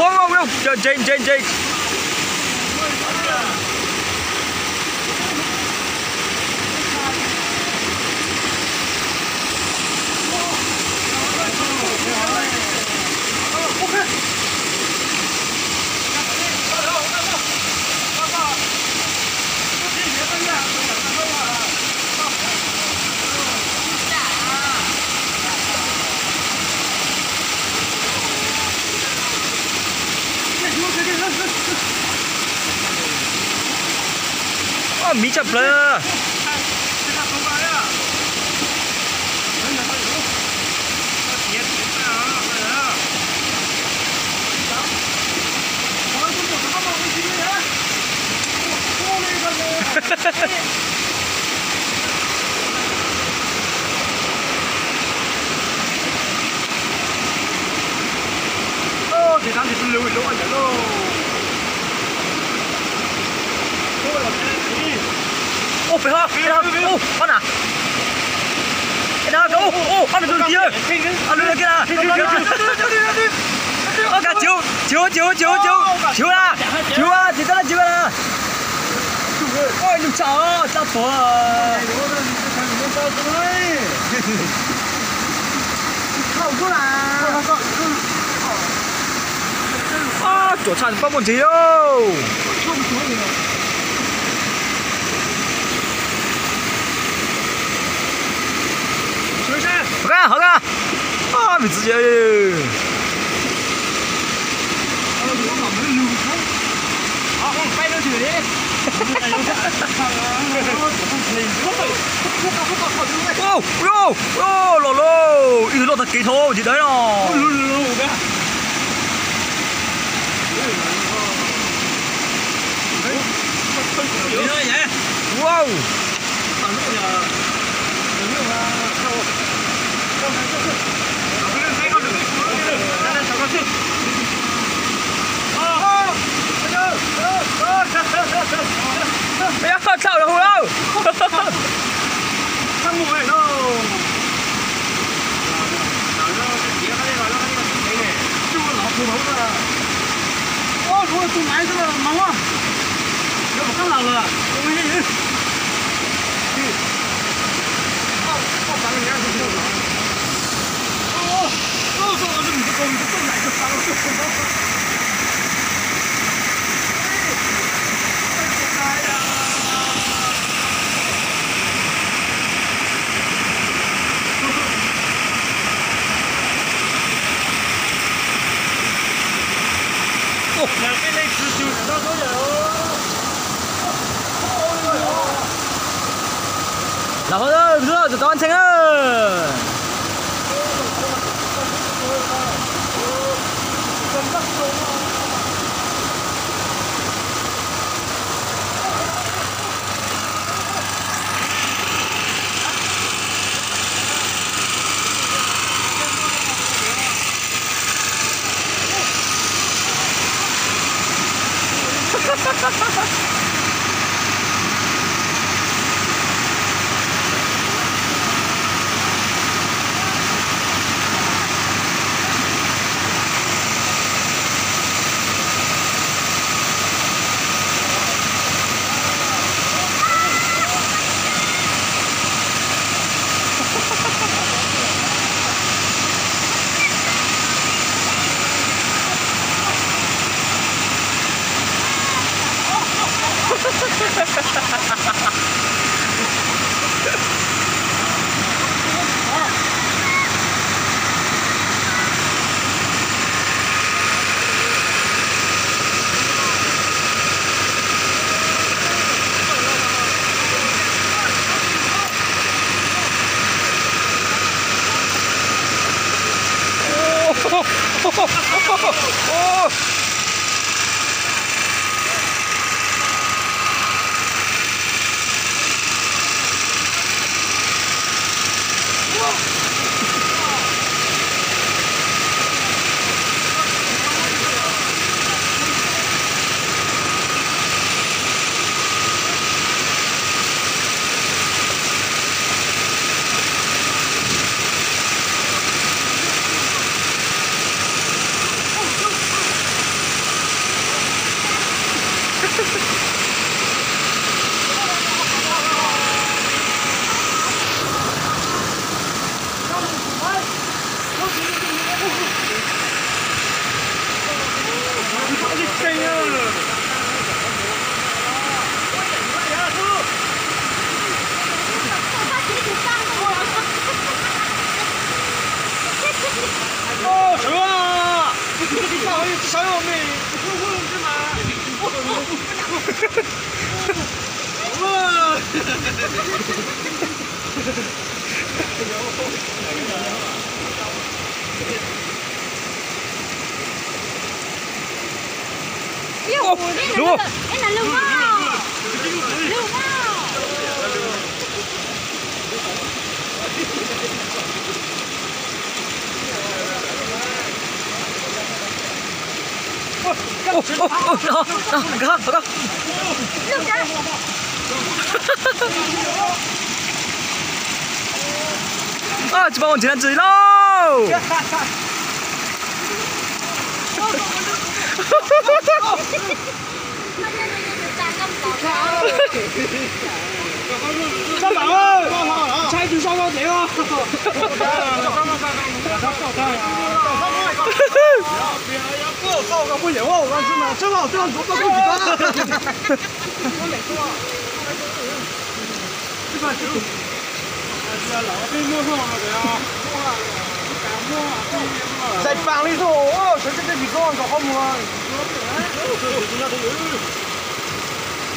Ntse, ntse, ntse. Miv tshaj plaws. Ub, pem hov, ub, hov na. Ub, ub, ob tug twg, ob tug twg na. Ub, ka chiv, chiv, chiv, chiv, chiv na, chiv tab laj chiv na. Ub, nws tsa, tsa tuag. Ab, tsuas tshaj pab muaj ntsis lauj. Hov ka, hov ka. Ab, me txiv. Los lauj, ib tug loj tag kev dhau ces dawb no. Wow. Ov, tshaj lawm hu lauj. Los hov, tau ntxhee na. Tsis paub ua ntsis dab tsi lauj.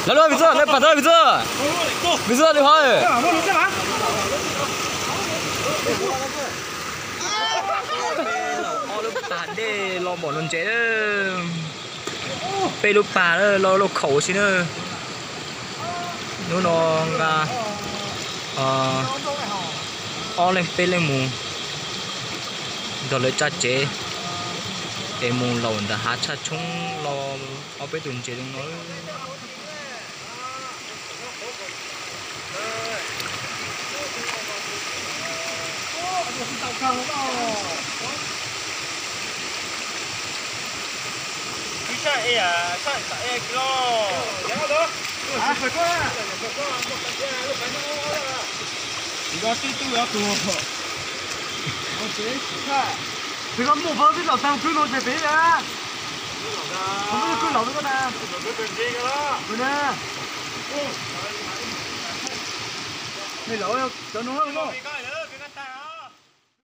Lawv lub vim txwj, lawv pam tau vim txwj. Vim txwj li hov. Ob lub pas dej los npaum no ntses. Peb lub pas los lauj khaum si na. Hnub no nqa ob leeg peb leeg mus nrog lawv tsa tsev es mus laum ntawm hav tshaj tshoob los ob peb tus ntses zoo no. Tsis koj muaj pab tib los tau kwj no ces pem a. Kwj los kwj los na. Cov no